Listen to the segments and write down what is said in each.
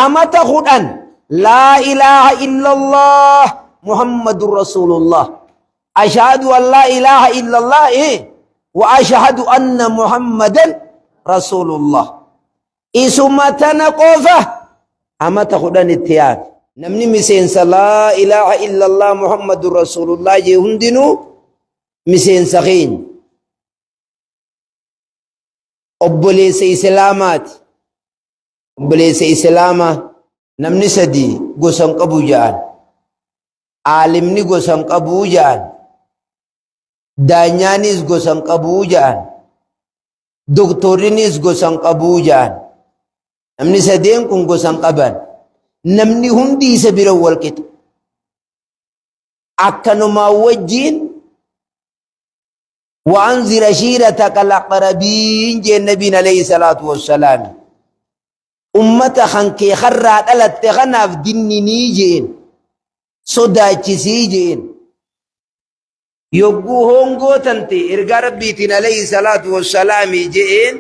Amata 10 laa ilaaha illallah Muhammadur Rasulullah. Ashhadu an laa ilaaha illallah wa ashhadu anna Muhammadan Rasulullah. Isuma tana qofa amata 10 itti yaame. Namni miseensa laa ilaaha illallah Muhammadur Rasulullah jee hundinuu miseensa keenya. Obboleessa Islaamaati. Obboleessa Islaamaa namni sadii gosa hin qabu ja'an. Aalimni gosa hin qabu ja'an. Daanyaanis gosa hin qabu ja'an. Doktorrinis gosa hin qabu ja'an. Namni sadeen kun gosa hin qaban. Namni hundi isa bira wal qixa. Akkanumaa wajjiin وأنذر عشيرتك الأقربين جee nabiin alayhi salaatu wassalaam. Ummata kan kee karraa dhalatte kanaaf dinninii jeen. Sodaachisii jeen. Yogguu hongoo tante ergaa rabbiitiin alayhi salaatu wassalaami jeen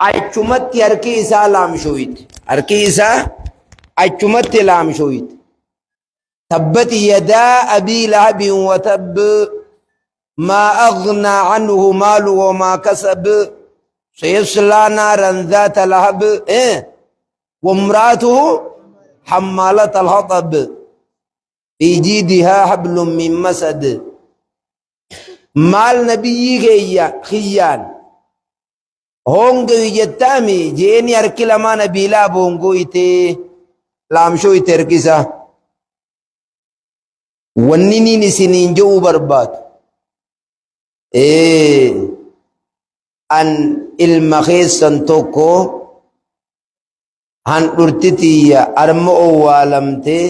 achumatti harki isaa laamshooyte. Harki isaa achumatti laamshooyte. Tabbat yadaa abii lahabin wa tabb maa aghnaa anhu maalu wa maa kasab sayaslaa naaran zaata lahab wa imra'atuhu hammaalata alhaxab fi jiidihaa hablum min masad. Maal nabiyyii keeyya kiyyaan hongewi jettaami jeeni harki lamaan abii lahab hongoytee laamshooyte harki isaa. Wanni niin isiniin je'uu barbaadu an ilma keessan tokko handhurti tiyya arma owwaalamtee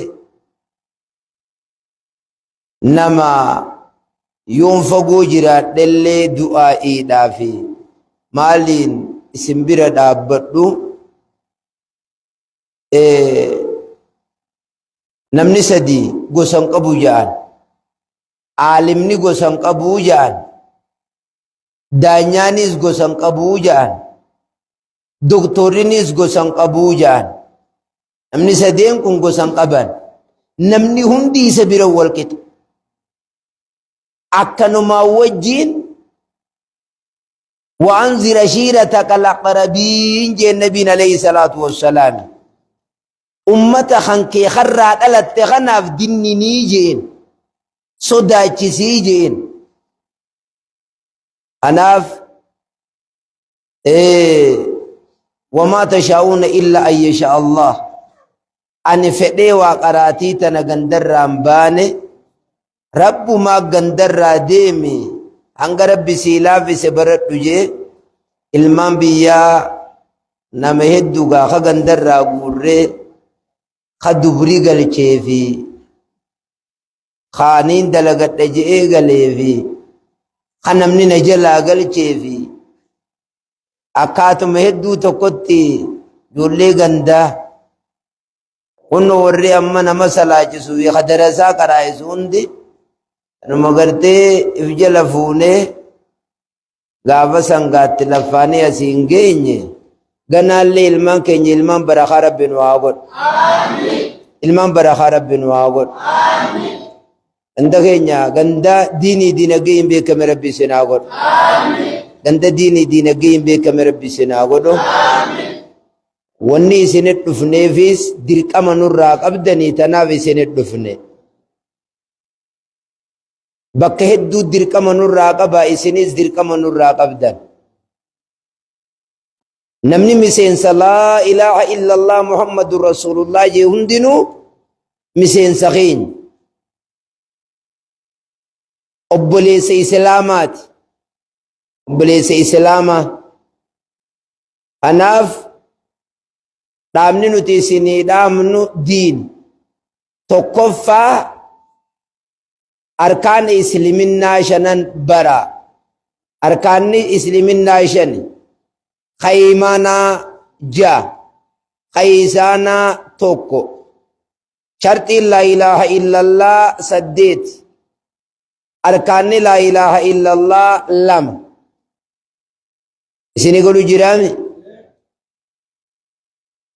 nama yoon fagoo jiraadhellee du'aa'iidhaa fi maaliin isin bira dhaabbadhu. Namni sadii gosa hin qabu ja'an. Aalimni gosa hin qabu ja'an. Daanyaanis gosa hin qabu ja'an. Doktorrinis gosa hin qabu ja'an. Namni sadeen kun gosa hin qaban. Namni hundi isa bira wal qixa. Akkanumaa wajjiin وأنذر عشيرتك الأقربين jee nabiin alayhi salaatu wassalaam. Ummata kan kee karraa dhalatte kanaaf dinninii jeen. Sodaachisii jeen. Kanaaf wamaa tashaa'uuna illa an yasha Allah. Ani fedhee waa qaraatii tana gandarraan baane rabbumaa gandarraa deemi hanga rabbi sii laaffise baradhu jee ilmaan biyyaa nama hedduu gaa ka gandarraa guurree ka dubri galchee fi kaaniin dalagadha je'ee galee fi ka namni na jalaa galchee fi akkaatuma hedduu tokkotti ijoollee gandaa kunno warri amma nama salaachisu fi ka darasaa qaraa'isu hundi kanuma gartee if jala fuunee gaafa sangaatti laffaanii asii hin geenye ganaallee ilmaan keenya ilmaan barakaa rabbi nu haa godhu. Ilmaan barakaa rabbi nu haa godhu. Ganda keenya ganda diinii diinagdee hin beekame rabbi isin haa godhu. Ganda diinii diinagdee hin beekame rabbi isin haa godhu. Wanni isinit dhufneefis dirqama nurraa qabdanii tanaaf isinit dhufne. Bakka hedduu dirqama nurraa qaba isinis dirqama nurraa qabdan. Namni miseensa laa ilaaha illallah Muhammadur Rasulullah jee hundinuu miseensa keenya. Obboleessa Islaamaati. Obboleessa Islaamaa. Kanaaf dhaamni nuti isinii dhaamnu diin. Tokkoffaa arkaana isliminnaa shanan bara. Arkaanni isliminnaa shani. Ka iimaanaa ja'a. Ka isaanaa tokko. Sharxiin laa ilaaha illallah saddeet. Arkaanni laa ilaaha illallah lama. Isini godhu jiraami?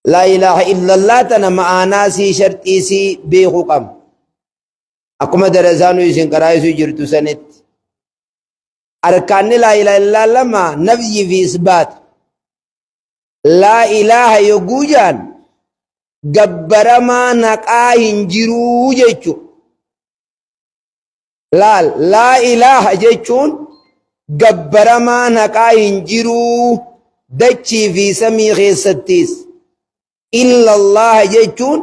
Laa ilaaha illallah tana ma'aanaa sii sharxii sii beekuu qabna. Akkuma darasaa nu isin qaraayisuu jirtu sanitti. Arkaanni laa ilaaha illallah lama nafyii fi isbaata. Laa ilaaha yogguu jaan gabbaramaa naqaa hin jiruu jechuudha. Laal laa ilaaha jechuun gabbaramaan haqaa hin jiruu dachii fi samii keessattis. Illallaha jechuun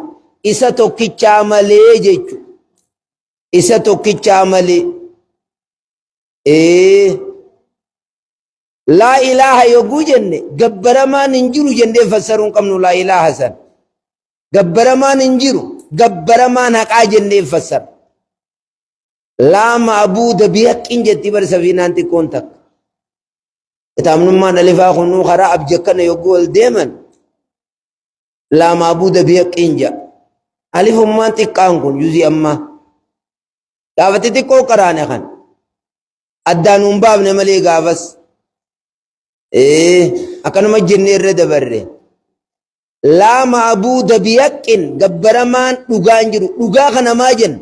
isa tokkichaa malee jechu. Isa tokkichaa malee. Ee. Laa ilaaha yogguu jenne gabbaramaan hin jiru jennee fassaruu hin qabnu laa ilaaha san. Gabbaramaan hin jiru gabbaramaan haqaa jennee fassara. Laa ma'buuda bihaqqin jetti bar safiinaan xiqqoon takka. Kitaabnummaan alifaa kunuu karaa abjakkana yogguu ol deeman laa ma'buuda bihaqqin jedha. Alifummaan xiqqaan kun juzii ammaa. Gaafa xixiqqoo qaraane kan addaan hin baafne malee gaafas. Akkanuma jennee irra dabarre. Laa ma'buuda bihaqqin gabbaramaan dhugaa hin jiru. Dhugaa kana maa jenna?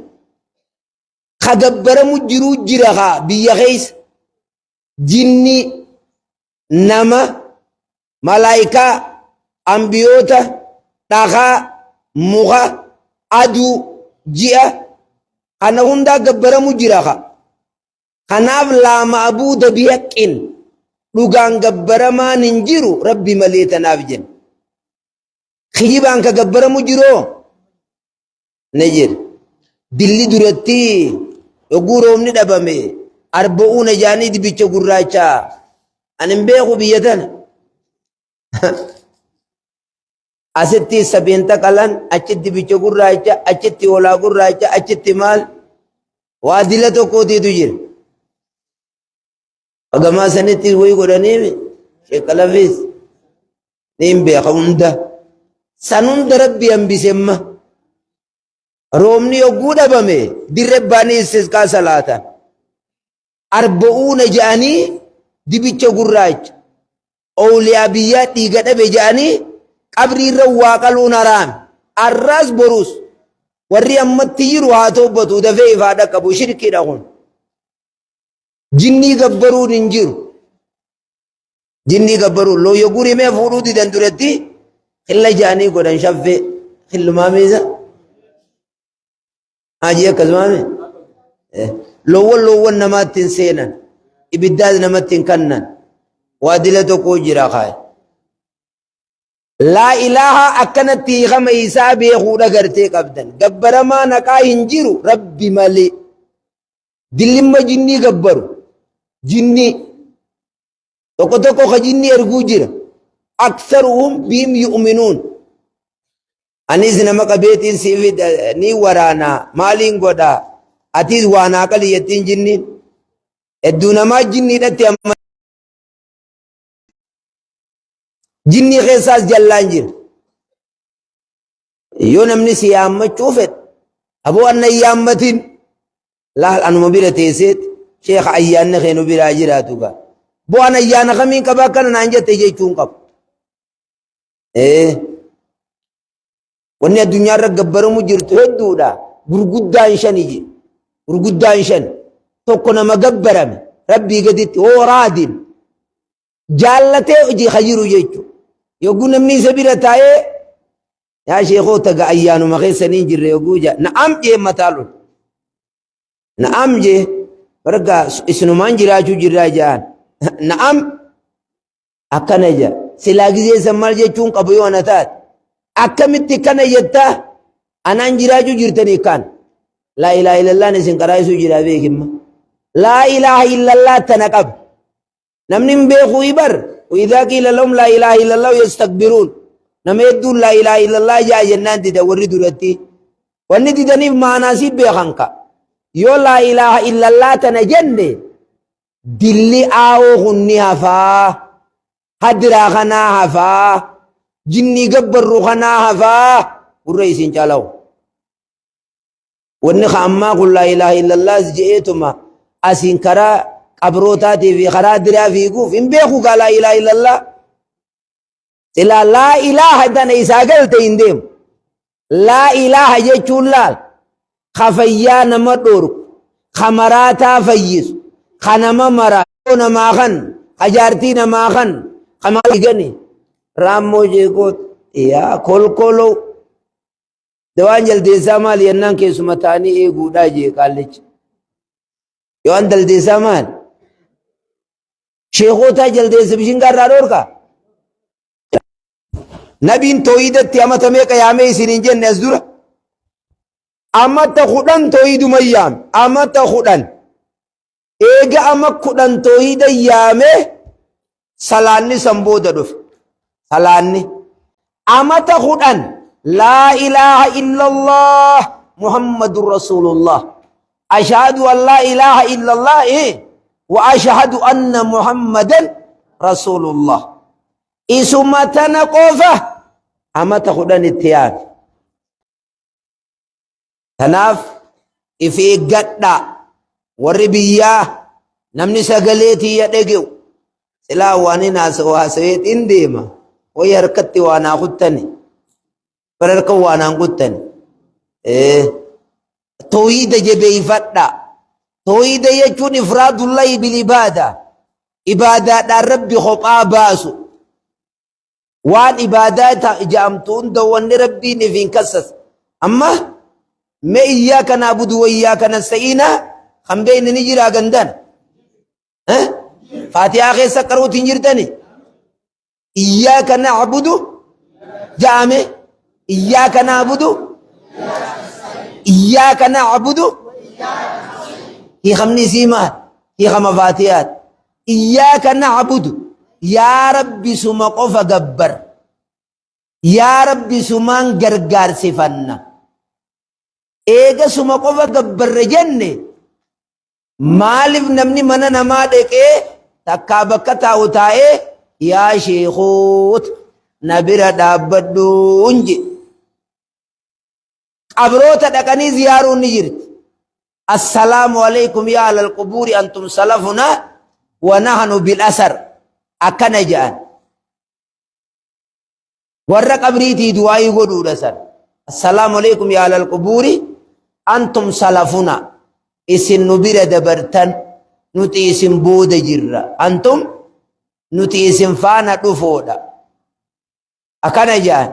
Ka gabbaramu jiruu jira kaa biyya keessa. Jinni, nama, malaayikaa, ambiyoota, dhakaa, muka, aduu, ji'a kana hundaa gabbaramu jira kaa. Kanaaf laa ma'buuda bihaqqin dhugaan gabbaramaan hin jiru Rabbi malee tanaaf jenna. Kijibaan ka gabbaramu jiroo ni jira. Dilli duratti yogguu roobni dhabame arba'uuna jaanii dibicha gurraacha ani hin beeku biyya tana. Asitti sabeenta qalan, achitti dibicha gurraacha, achitti hoolaa gurraacha, achitti maal waa dila tokkootiitu jira. Gamaa sanitti wayii godhanii sheekalafis ni hin beeka hunda. San hunda rabbi hambise amma. Roobni yogguu dhabame dirre baanii istisqaa salaatan. Arba'uuna jedhanii dibicha gurraacha. Owliyaa biyyaa dhiiga dhabe jedhanii qabrii irra waa qaluun haraami. Arraas boruus warri ammatti jiru haa toobbatu dafee ifaa dhaqqabu shirkiidha kun. Jinnii gabbaruun hin jiru. Jinnii gabbaruun looyyo gurimee fuudhuu didan duratti xilla jedhanii godhan shaffee xillumaa miisa. Hajii akkasumaa mi? Loowwan loowwan namaatti hin seenan. Ibiddaas namatti hin kannan. Waa dila tokko jira kaay. Laa ilaaha akkanatti hiikama isaa beekuudha gartee qabdan. Gabbaramaa naqaa hin jiru rabbi malee. Dillimma jinnii gabbaru. Jinnii. Tokko tokko ka jinnii erguu jira. Aksaruhum bihim yu'minuun. Anis nama qabeetiin si fida ni waraana maaliin godha atiis waa naa qali jettiin jinniin. Hedduu namaa jinniidhatti amma jinnii keessaas jallaan jira. Yoo namni si yaammachuu fedhe aboo anna hin yaammatin laal anuma bira teesseet sheekha ayyaanni kee nu biraa jiraatu gaa. Boo an ayyaana kamiin qaba akkana naan jette jechuun qabu. Ee. Wanni addunyaa irra gabbaramu jirtu hedduudha. Gurguddaan shani je. Gurguddaan shan. Tokko nama gabbarame rabbii gaditti hoo raadin jaallatee hojii ka jiru jechuudha. Yogguu namni isa bira taa'ee yaa sheekoo taga ayyaanuma keessanii hin jirre yogguu jaa na'am jee mataa lol. Na'am jee barga isinumaan jiraachuu jirraa jaan. Na'am Akkana jedha. Silaa gizee san maal jechuun qabu yoo ana taate. Akkamitti kana jettaa? Anaan jiraachuu jirtanii kan. Laa ilaaha illallaan isin qaraayisuu jira beekimma. Laa ilaaha illallah tana qaba. Namni hin beeku ibar. Idhaa qiila lahum laa ilaaha illallah yastakbiruun. Nama hedduun laa ilaaha illallah jaa jennaan dida warri duratti. Wanni didaniif maanaa si beekan ka. Yoo laa ilaaha illallah tana jenne Dilli aawoo kun ni hafaa. Hadiraa kanaa hafaa. Jinnii gabbarru kanaa hafaa. Gurra isin calawu. Wanni ka ammaa kun laa ilaaha illallaahs je'eetuma asiin karaa qabrootaatii fi karaa diraa fiiguuf hin beeku gaa laa ilaaha illallah. Silaa laa ilaaha tana isaa galte hin deemu. Laa ilaaha jechuun laal ka fayyaa nama dhorku, ka maraataa fayyisu, ka nama maraa namaa kan, ka jaartii namaa kan, ka maal gani raammoo jeekoot yaa kolkoloo. Dawaan jaldeessaa maali jennaan keessuma ta'anii eeguudhaa jee qaallichi. Dawaan jaldeessaa maali? Sheekootaa jaldeessa bishingaa irraa dhorkaa? Nabiin tooyidatti amata meeqa yaamee isin hin jenne as dura? Amata 10 tooyiduma yaame. Amata 10. Eega ama 10 tooyida yaame salaanni san booda dhufe. Salaanni. Amata 10 laa ilaaha illallah Muhammadur Rasuulullah. Ashhadu an laa ilaaha illallah wa ashhadu anna Muhammadan Rasuulullah. Isuma tana qofa amata 10 itti yaame. Tanaaf if eeggadhaa warri biyyaa namni sagalee tiyya dhege'u silaa waan hin haasa'u haasa'eetiin deema wayi harkatti waa naa kuttani bara harka waa naan kuttani. Toohida jabeeffadhaa. Toohida jechuun ifraadullahi bil ibaada. Ibaadaadhaan Rabbi kophaa baasu. Waan ibaadaa ja'amtu hunda wanni Rabbiin if hin kassas. Amma mee iyyaaka naabudu wa iyyaaka nasta'iina kan beekne ni jira gandan. Faatihaa keessa qaruuti hin jirtani. Iyyaaka na'budu ja'ame iyyaaka na'budu iyyaaka na'budu hiikamni isii maal? Hiikama Faatihaati. Iyyaaka na'budu yaa Rabbi suma qofa gabbar. Yaa Rabbi sumaan gargaarsifanna. Eega suma qofa gabbarre jenne Maaliif namni mana namaa dheqee takkaa bakka taa'u taa'ee yaa sheekhoot na bira dhaabbadhuun jedhe. Qabroota dhaqanii ziyaaruun ni jirti. Assalaamu alaikum yaa alal qubuuri antum salafunaa wa nahnu bil asar akkana jedhan. Warra qabriitii du'aayii godhuudha san. Assalaamu alaikum yaa alal qubuuri antum salafuna isin nu bira dabartan nuti isin booda jirra antum nuti isin faana dhufoodha. Akkana jedhan.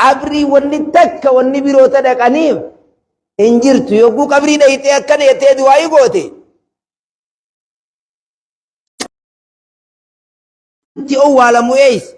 Qabrii wanni takka wanni biroota dhaqaniif hin jirtu. Yogguu qabrii dhayxee akkana jettee du'aayii goote. Itti owwaalamu eessa?